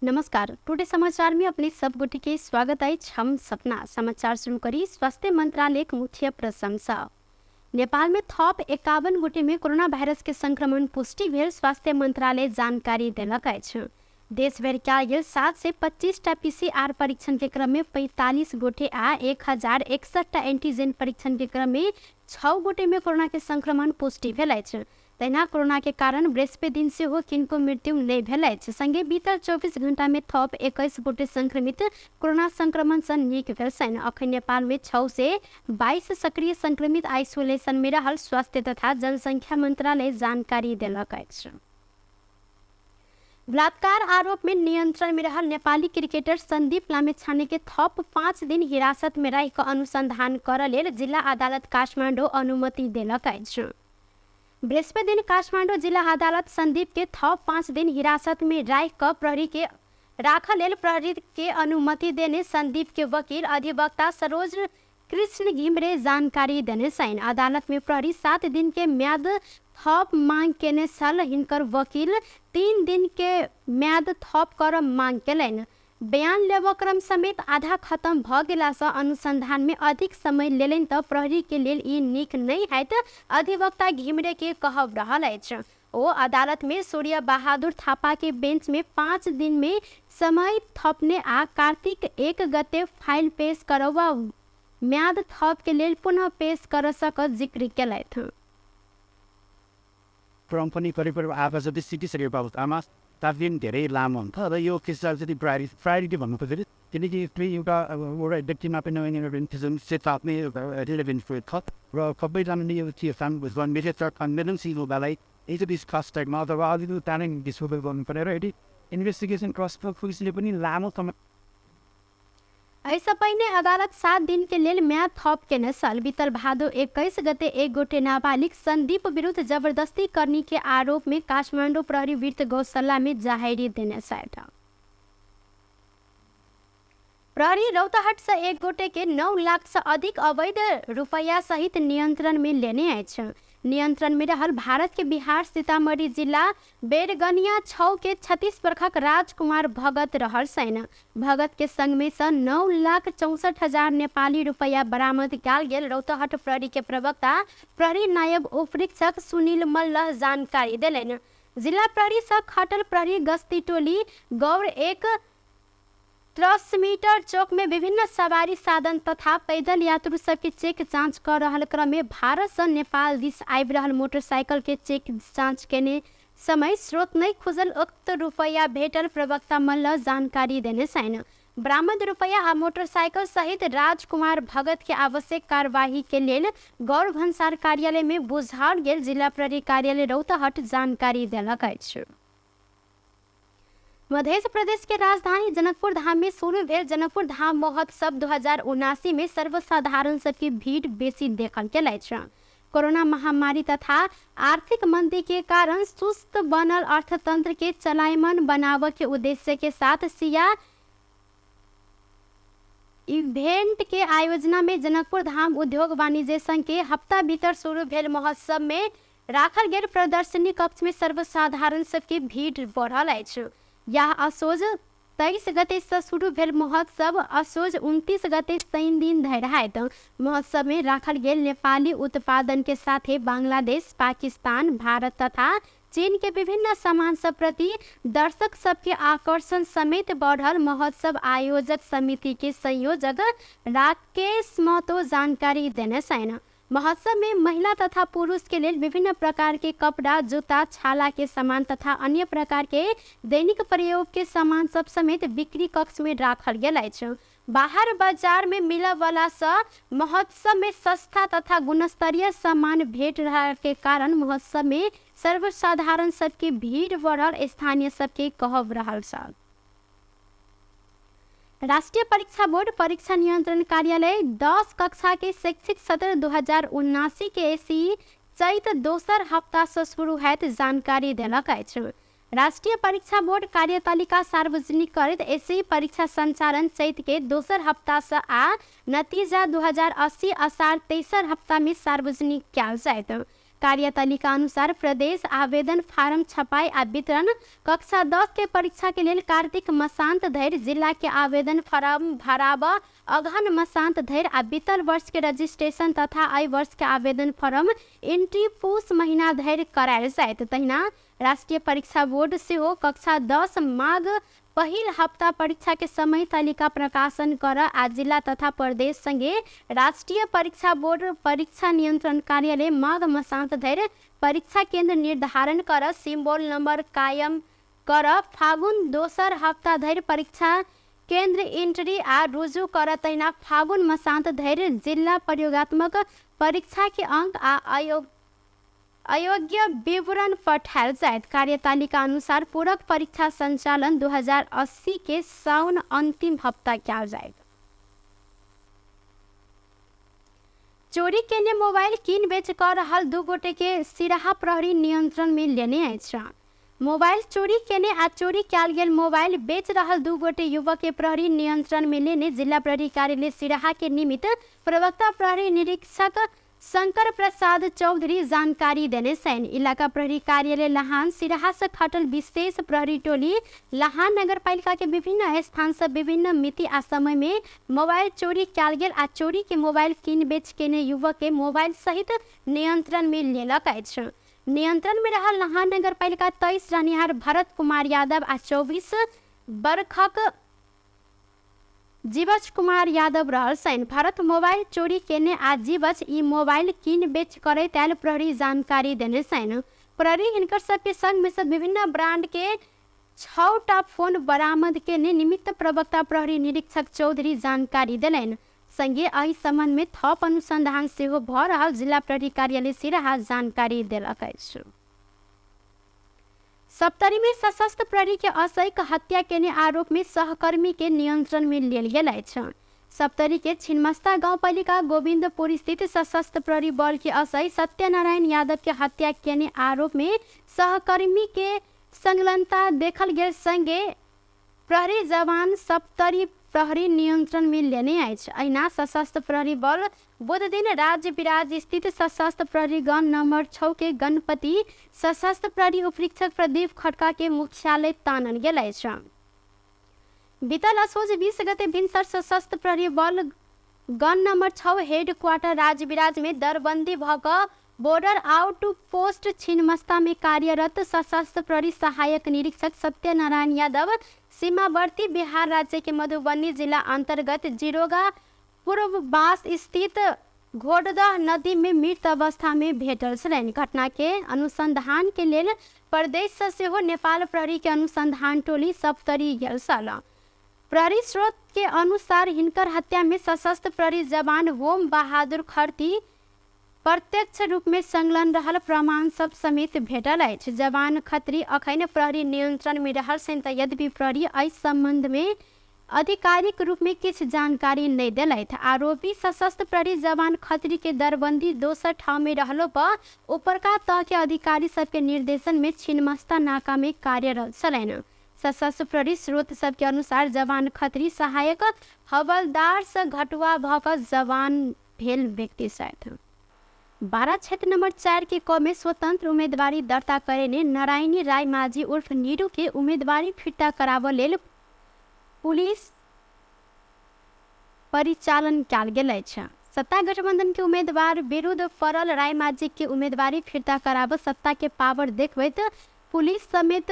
नमस्कार, टुडे समाचार में अपने सब गोटे के स्वागत अछि। हम सपना समाचार शुरू करी स्वास्थ्य मंत्रालय के मुख्य प्रशंसा। नेपाल में थप 51 गोटे में कोरोना वायरस के संक्रमण पुष्टि भेल स्वास्थ्य मंत्रालय जानकारी देलक अछि। देश भरि कयल गेल 725 टा पीसीआर परीक्षण के क्रम में 45 गोटे आ 1061 टा एंटीजन परीक्षण के क्रम में 6 गोटे में कोरोना के संक्रमण पुष्टि भेल अछि। तहिना कोरोना के कारण बृहस्पति दिन सेहो किनको मृत्यु नहि भेल अछि। संगे बीतल 24 घंटा में थप 21 गोटे संक्रमित कोरोना संक्रमण से नीक भेल छनि। अखन नेपाल में 622 सक्रिय संक्रमित आइसोलेशन में रहल स्वास्थ्य तथा जनसंख्या मंत्रालय जानकारी देलक अछि। बलात्कार आरोप में नियंत्रण में रहल नेपाली क्रिकेटर संदीप लामिछाने के थप 5 दिन हिरासत में रहि कऽ अनुसंधान करऽ लेल जिला अदालत काठमाडौँ अनुमति देलक अछि। बृहस्पति दिन काठमाडौँ जिला अदालत संदीप के थप 5 दिन हिरासत में राखि कऽ प्रहरी के राखऽ लेल प्रहरी के अनुमति देने संदीप के वकील अधिवक्ता सरोज कृष्ण घिमरे जानकारी देने छनि। अदालत में प्रहरी 7 दिन के म्याद थप मांग केने छल। हिनकर वकील 3 दिन के म्याद थप करऽ मांग केलनि। बयान लेबऽ क्रम समेत आधा खत्म भऽ गेलासँ अनुसंधान में अधिक समय लेलनि तऽ प्रहरी के लेल ई नीक नहि हैत, अधिवक्ता घिमिरे के कहब रहल अछि। ओ अदालत में सूर्य बहादुर थापा के बेंच में 5 दिन में समय थपने आ कार्तिक 1 गते फाइल पेश करऽ वा म्याद थप के लेल पुनः पेश करऽ सकत जिक्र केलथि। क्रम पनि करिब करिब आधा जति सिकिसकेको अवस्थामा 7 दिन धेरै लामो हुन्छ र यो केसलाई चाहिँ प्रायोरिटी भन्नु खोजेको, किनकि फेरि एउटा अब एउटा व्यक्तिमा पनि आफ्नै एउटा रिलेभेन्ट छ र सबैजनाले यो चिज मेजर संवेदनशील हुँदालाई एकचोटि फर्स्ट टाइममा अथवा अलिकति टाढै डिस्पोजल गर्नु पऱ्यो र यदि इन्भेस्टिगेसन क्रस पुलिसले पनि लामो समय। एहिसँ पहिने अदालत 7 दिन के लेल म्याद थप केने छल। बीतल भादो 21 गते एक गोटे नाबालिग संदीप विरुद्ध जबरदस्ती करनी के आरोप में काठमाडौँ प्रहरी वृत्त गौशाला में जाहेरी देने छथि। प्रहरी रौतहट से एक गोटे के 9 लाख से अधिक अवैध रुपैया सहित नियंत्रण में लेने अछि। नियंत्रण में रहल भारत के बिहार सीतामढ़ी जिला बेरगनिया 6 के 36 वर्षक राजकुमार भगत रहल छनि। भगत के संग में से 9,64,000 नेपाली रुपैया बरामद कयल गेल रौतहट प्रहरी के प्रवक्ता प्रहरी नायब उपरीक्षक सुनील मल्ल जानकारी देलनि। जिला प्रहरी से खटल प्रहरी गश्ती टोली गौर 1 ट्रांसमीटर चौक में विभिन्न सवारी साधन तथा पैदल यात्रु सबके चेक जांच कर रहल क्रम में भारत से नेपाल दिस आबि रहल मोटरसाइकिल के चेक जांच केने समय स्रोत नहीं खुजल उक्त रुपैया भेटल प्रवक्ता मल्ल जानकारी देने छनि। बरामद रुपैया आ मोटरसाइकिल सहित राजकुमार भगत के आवश्यक कार्यवाही के लेल गौर भन्सार कार्यालय में बुझाओल गेल जिला प्रहरी कार्यालय रौतहट जानकारी देलक अछि। मध्य प्रदेश के राजधानी जनकपुर धाम में शुरू भेल जनकपुर धाम महोत्सव 2079 में सर्वसाधारण सबके भीड़ बेसी देखल गेल अछि। कोरोना महामारी तथा आर्थिक मंदी के कारण सुस्त बनल अर्थतंत्र के चलायमान बनाव के उद्देश्य के साथ सिया इवेंट के आयोजना में जनकपुर धाम उद्योग वाणिज्य संघ के हफ्ता भीतर शुरू भेल महोत्सव में राखल गेल प्रदर्शनी कक्ष में सर्वसाधारण सबके भीड़ बढ़ल अछि। यह असोज 23 गते से शुरू भेल महोत्सव असोज 29 गते शनि दिन धरि हैत। महोत्सव में राखल गेल नेपाली उत्पादन के साथे बांग्लादेश, पाकिस्तान, भारत तथा चीन के विभिन्न सामान सब प्रति दर्शक सबके आकर्षण समेत बढ़ल महोत्सव आयोजक समिति के संयोजक राकेश महतो जानकारी देने छनि। महोत्सव में महिला तथा पुरुष के लेल विभिन्न प्रकार के कपड़ा, जूता, छाला के सामान तथा अन्य प्रकार के दैनिक प्रयोग के सामान सब समेत बिक्री कक्ष में राखल गेल अछि। बाहर बाजार में मिलय वाला सँ महोत्सव में सस्ता तथा गुणस्तरीय सामान भेट रहा के कारण महोत्सव में सर्वसाधारण सबके भीड़ बढ़ल स्थानीय सबके कहब रहल छल। राष्ट्रीय परीक्षा बोर्ड परीक्षा नियंत्रण कार्यालय 10 कक्षा के शैक्षिक सत्र 2079 के एसी चैत दोसर हफ्ता से शुरू हैत जानकारी देलक अछि। राष्ट्रीय परीक्षा बोर्ड कार्यतालिका सार्वजनिक करैत एसी परीक्षा संचालन चैत के दोसर हफ्ता से आ नतीजा 2080 असार तेसर हफ्ता में सार्वजनिक कयल जायत। कार्यतालिका अनुसार प्रदेश आवेदन फारम छपाई आ वितरण कक्षा 10 के परीक्षा के लेल कार्तिक मसांत धरि, जिला के आवेदन फारम भराब अगहन मसांत धरि आ बीतल वर्ष के रजिस्ट्रेशन तथा एहि वर्ष के आवेदन फारम एंट्री पूस महीना धरि करायल जायत। तहिना राष्ट्रीय परीक्षा बोर्ड सेहो कक्षा 10 माघ पहिल हप्ता परीक्षा के समय तालिका प्रकाशन कर आ जिला तथा प्रदेश संगे राष्ट्रीय परीक्षा बोर्ड परीक्षा नियंत्रण कार्यालय माघ मसांत धरि परीक्षा केंद्र निर्धारण कर सिंबल नंबर कायम कर फागुन दोसर हप्ता धरि परीक्षा केंद्र एंट्री आ रुजु कर। तहिना फागुन मसांत धरि जिला प्रयोगात्मक परीक्षा के अंक आ अयोग्य विवरण पठायल जायत। कार्यतालिका अनुसार पूरक परीक्षा संचालन 2080 के साउन अंतिम हप्ता कयल जायत। चोरी केने मोबाइल किन बेच कर रहल 2 गोटे के सिराहा प्रहरी नियंत्रण में लेने अछि। मोबाइल चोरी केने आ चोरी कयल गेल मोबाइल बेच रहल 2 गोटे युवक के प्रहरी नियंत्रण में लेने जिला प्रहरी कार्यालय सिराहा के निमित्त प्रवक्ता प्रहरी निरीक्षक शंकर प्रसाद चौधरी जानकारी देने छनि। इलाका प्रहरी कार्यालय लहान सिराहा से खटल विशेष प्रहरी टोली लहान नगरपालिका के विभिन्न स्थान से विभिन्न मिति आ समय में मोबाइल चोरी कयल गेल आ चोरी के मोबाइल किन बेच केने युवक के मोबाइल सहित नियंत्रण में लेलक अछि। नियंत्रण में रहल लहान नगरपालिका 23 रहनिहार भरत कुमार यादव आ 24 बरखक जीवछ कुमार यादव रहल छनि। भरत मोबाइल चोरी केने आ जीवछ ई मोबाइल किन बेच करैत आयल प्रहरी जानकारी देने छनि। प्रहरी हिनकर सबके संग में से विभिन्न ब्रांड के 6टा फोन बरामद केने निमित्त प्रवक्ता प्रहरी निरीक्षक चौधरी जानकारी देलनि। संगे एहि संबंध में थप अनुसंधान सेहो भऽ रहल जिला प्रहरी कार्यालय सिराहा जानकारी देलक अछि। सप्तरी में सशस्त्र प्रहरी के असैक हत्या केने आरोप में सहकर्मी के नियंत्रण में लेल गेल अछि। सप्तरी के छिन्मस्ता गाउँपालिका गोविन्दपुर स्थित सशस्त्र प्रहरी बल के असै सत्यनारायण यादव के हत्या केने आरोप में सहकर्मी के संलग्नता देखल गेल संगे प्रहरी जवान सप्तरी प्रहरी नियंत्रण में लेने अछि। अहिना सशस्त्र प्रहरी बल बुध दिन राज्य विराज स्थित सशस्त्र प्रहरी गण नंबर 6 के गणपति सशस्त्र प्रहरी उपरीक्षक प्रदीप खड़का के मुख्यालय तानल गेल अछि। बीतल असोज 20 गते भिनसर सशस्त्र प्रहरी बल गण नंबर 6 हेड क्वार्टर राजविराज में दरबंदी भऽ कऽ बॉर्डर आउट पोस्ट छिन्मस्ता में कार्यरत सशस्त्र प्रहरी सहायक निरीक्षक सत्यनारायण यादव सीमावर्ती बिहार राज्य के मधुबनी जिला अंतर्गत जिरोगा पूर्ववास स्थित घोड़दह नदी में मृत अवस्था में भेटल छलनि। घटना के अनुसंधान के लेल प्रदेश से सेहो नेपाल प्रहरी के अनुसंधान टोली सप्तरी गेल छल। प्रहरी स्रोत के अनुसार हिनकर हत्या में सशस्त्र प्रहरी जवान होम बहादुर खर्ती प्रत्यक्ष रूप में संलग्न रहल प्रमाण सब समेत भेटल अछि। जवान खत्री अखन प्रहरी नियंत्रण में रहल छनि त यद्यपि प्रहरी एहि संबंध में आधिकारिक रूप में किछु जानकारी नहि देलथि। आरोपी सशस्त्र प्रहरी जवान खत्री के दरबंदी दोसर ठाम में रहलो पर ऊपरका तह के अधिकारी सबके निर्देशन में छिन्मस्ता नाका में कार्यरत छलनि। सशस्त्र प्रहरी स्रोत सबके अनुसार जवान खत्री सहायक हवलदार से घटुआ भऽ कऽ जवान भेल व्यक्ति छथि। 12 क्षेत्र नंबर 4 के क में स्वतंत्र उम्मीदवारी दर्ता करेने नारायणी राय माझी उर्फ नीरू के उम्मीदवारी फिर्ता कराबऽ लेल पुलिस परिचालन कयल गेल अछि। सत्ता गठबंधन के उम्मीदवार विरुद्ध पड़ल राय माझी के उम्मीदवारी फिर्ता कराबऽ सत्ता के पावर देखबैत पुलिस समेत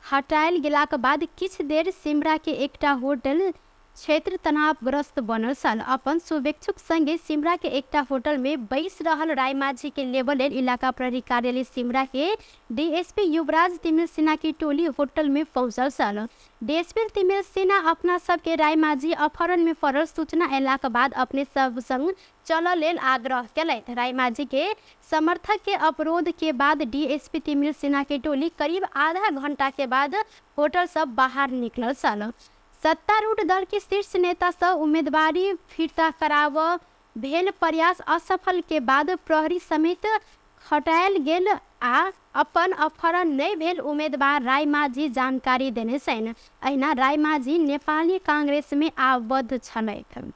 हटायल गेलाक बाद किछु देर सिमरा के एकटा होटल क्षेत्र तनावग्रस्त बनल छल। अपन शुभेच्छुक संगे सिमरा के एकटा होटल में बैस रहल रायमाझी के लेबल लेल इलाका प्रहरी कार्यालय सिमरा के डीएसपी युवराज तिमिल सिन्हा की टोली होटल में पहुंचल छल। डीएसपी तिमिल सिन्हा अपना सबके रायमाझी अपहरण में पड़ल सूचना अयलाक बाद अपने सब संग चलऽ लेल आग्रह केलथि। रायमाझी के समर्थक के अवरोध के बाद डीएसपी तिमिल सिन्हा के टोली करीब आधा घंटा के बाद होटल से बाहर निकलल छल। सत्तारूढ़ दल के शीर्ष नेता से उम्मीदवारी फिर्ता कराव भेल प्रयास असफल के बाद प्रहरी समेत हटायल गेल आ अपन अपहरण नहि भेल उम्मीदवार रायमाझी जानकारी देने छनि। अहिना रायमाझी नेपाली कांग्रेस में आबद्ध छलथि।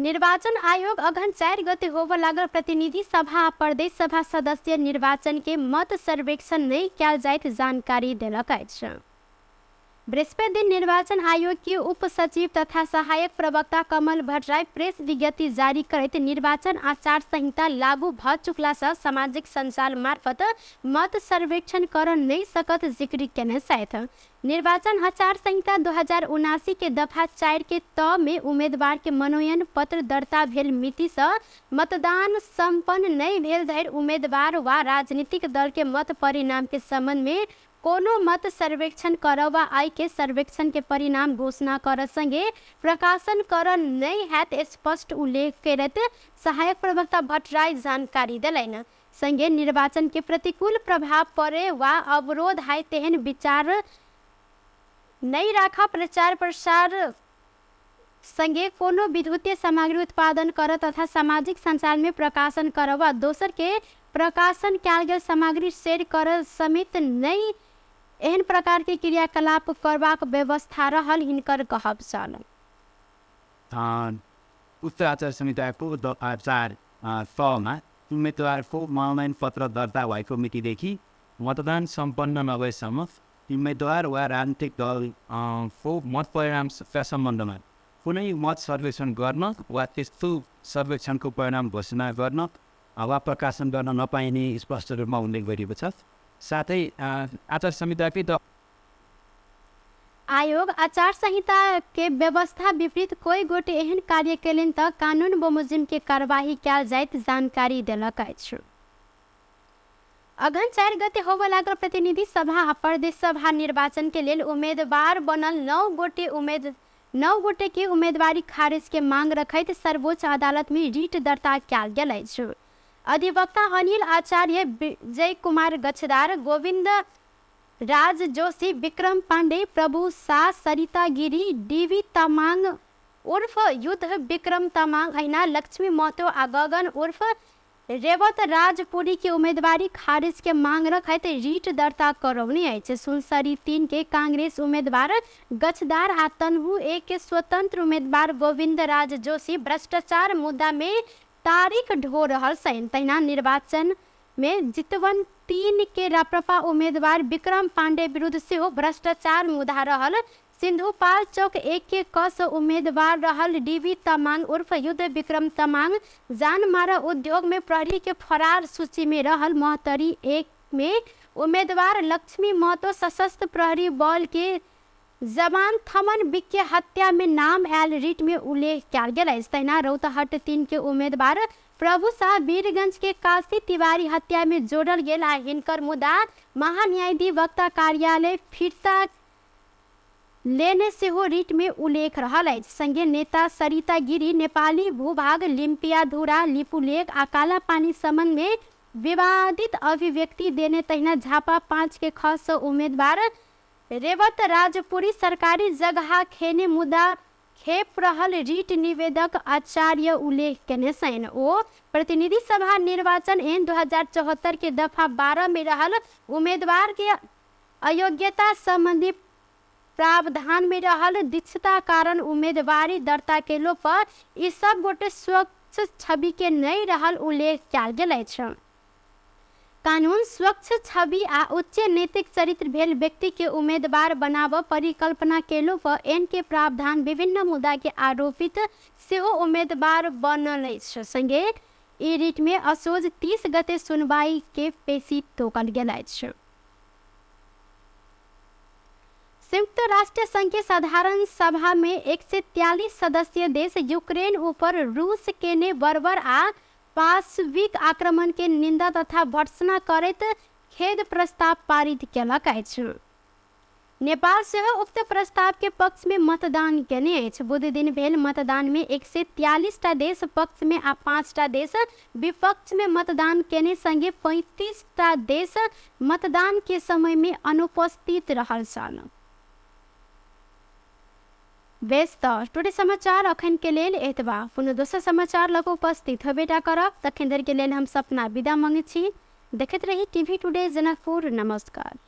निर्वाचन आयोग अघन 4 गते होबय लागल प्रतिनिधि सभा आ प्रदेश सभा सदस्य निर्वाचन के मत सर्वेक्षण नहि कयल जाइत जानकारी देलक अछि। बृहस्पति दिन निर्वाचन आयोग के उप सचिव तथा सहायक प्रवक्ता कमल भट्टराई प्रेस विज्ञप्ति जारी करैत निर्वाचन आचार संहिता लागू भ चुकला सँ सामाजिक सञ्जाल मार्फत मत सर्वेक्षण कर नहि सकत जिक्र केने छथि। निर्वाचन आचार संहिता 2079 के दफा 4 के त में उम्मीदवार के मनोनयन पत्र दर्ता भेल मिति सँ मतदान सम्पन्न नहि भेल धरि उम्मीदवार वा राजनीतिक दल के मत परिणाम के संबंध में कोनो मत सर्वेक्षण करऽ वा आइ के सर्वेक्षण के परिणाम घोषणा करऽ संगे प्रकाशन करऽ नहि हैत स्पष्ट उल्लेख करैत सहायक प्रवक्ता भट्टराई जानकारी देलनि। संगे निर्वाचन के प्रतिकूल प्रभाव पड़े वा अवरोध है तेहन विचार नहि राखऽ, प्रचार प्रसार संगे कोनो विद्युतीय सामग्री उत्पादन करऽ तथा सामाजिक सञ्जाल में प्रकाशन करऽ वा दोसर के प्रकाशन कयल गेल सामग्री शेयर करऽ समेत नहि एहन प्रकार के क्रियाकलाप करबाक व्यवस्था रहल हिनकर कहब छल। उक्त आचार संहिताको दफा 4 मा उम्मेदवारको मनोनयन पत्र दर्ता भएको मितिदेखि मतदान सम्पन्न नभएसम्म उम्मेदवार वा राजनीतिक दल को मत परिणामका सम्बन्धमा कुनै मत सर्वेक्षण गर्न वा त्यस्तो सर्वेक्षणको परिणाम घोषणा गर्न वा प्रकाशन गर्न नपाइने स्पष्ट रूपमा उल्लेख गरिएको छ। साथै आचार संहिताकै आयोग आचार संहिता के व्यवस्था विपरीत कोई गोटे एहन कार्य केलनि तऽ कानून बमोजिम के कार्यवाही कयल जाइत जानकारी देलक अछि। अघन 4 गते होबय लागल प्रतिनिधि सभा आ प्रदेश सभा निर्वाचन के लेल उम्मीदवार बनल 9 गोटे के उम्मीदवारी खारिज के मांग रखैत सर्वोच्च अदालत में रिट दर्ता कयल गेल अछि। अधिवक्ता अनिल आचार्य, विजय कुमार गच्छदार, गोविंद राज जोशी, विक्रम पांडे, प्रभु शाह, सरिता गिरी, डीवी तमांग उर्फ युद्ध विक्रम तमांग, अहिना लक्ष्मी महतो आ गगन उर्फ रेवत राजपुरी के उम्मीदवारी खारिज के मांग रखैत रिट दर्ता करौने अछि। सुनसरी 3 के कांग्रेस उम्मीदवार गच्छदार आ तनहु 1 के स्वतंत्र उम्मीदवार गोविंद राज जोशी भ्रष्टाचार मुद्दा में तारीख ढो रहल छनि। तहिना निर्वाचन में जितवन 3 के राप्रपा उम्मीदवार विक्रम पांडे विरुद्ध सेहो भ्रष्टाचार मुद्दा रहल सिंधुपाल चौक 1 के क सँ उम्मीदवार रहल डीवी तमांग उर्फ युद्ध विक्रम तमांग जानमारा उद्योग में प्रहरी के फरार सूची में रहल महोत्तरी 1 में उम्मीदवार लक्ष्मी महतो सशस्त्र प्रहरी बल के जवान थमन विज्ञ हत्या में नाम आयल रिट में उल्लेख कयल गेल अछि। तहिना रौतहट 3 के उम्मीदवार प्रभु शाह वीरगंज के काशी तिवारी हत्या में जोड़ल गेल आ हिनकर मुद्दा महान्यायाधिवक्ता कार्यालय फिर्ता लेने सेहो रिट में उल्लेख रहल अछि। संगे नेता सरिता गिरी नेपाली भूभाग लिम्पियाधुरा लिपुलेख आ कालापानी संबंध में विवादित अभिव्यक्ति देने तहिना झापा 5 के ख सँ उम्मीदवार रेवत राजपुरी सरकारी जगह खेने मुद्दा खेप रहल रिट निवेदक आचार्य उल्लेख केने छनि। ओ प्रतिनिधि सभा निर्वाचन ऐन 2074 के दफा 12 में रहल उम्मीदवार के अयोग्यता संबंधी प्रावधान में रहल दीक्षता कारण उम्मीदवारी दर्ता केलो पर ई सब गोटे स्वच्छ छवि के नहि रहल उल्लेख कयल गेल अछि। कानून स्वच्छ छवि आ उच्च नैतिक चरित्र भेल व्यक्ति के उम्मीदवार बनाब परिकल्पना केलो पर एन के प्रावधान विभिन्न मुद्दा के आरोपित सेहो उम्मीदवार बनल अछि। संगे ई रिट में असोज 30 गते सुनवाई के पेशी तोकल गेल अछि। संयुक्त राष्ट्र संघ के साधारण सभा में 143 सदस्यीय देश यूक्रेन ऊपर रूस केने बर्बर आ पाशविक आक्रमण के निंदा तथा भर्त्सना करैत खेद प्रस्ताव पारित केलक अछि। नेपाल सेहो उक्त प्रस्ताव के पक्ष में मतदान केने अछि। बुध दिन भेल मतदान में 143 टा देश पक्ष में आ 5 टा देश विपक्ष में मतदान केने संगे 35 टा देश मतदान के समय में अनुपस्थित रहल छल। बेस त टुडे समाचार अखन के लेल एतबा। पुनः दोसर समाचार लग उपस्थित होबेटा करब। तखन धरि के लेल हम सपना विदा मांगै छी। देखैत रही टीवी टुडे जनकपुर। नमस्कार।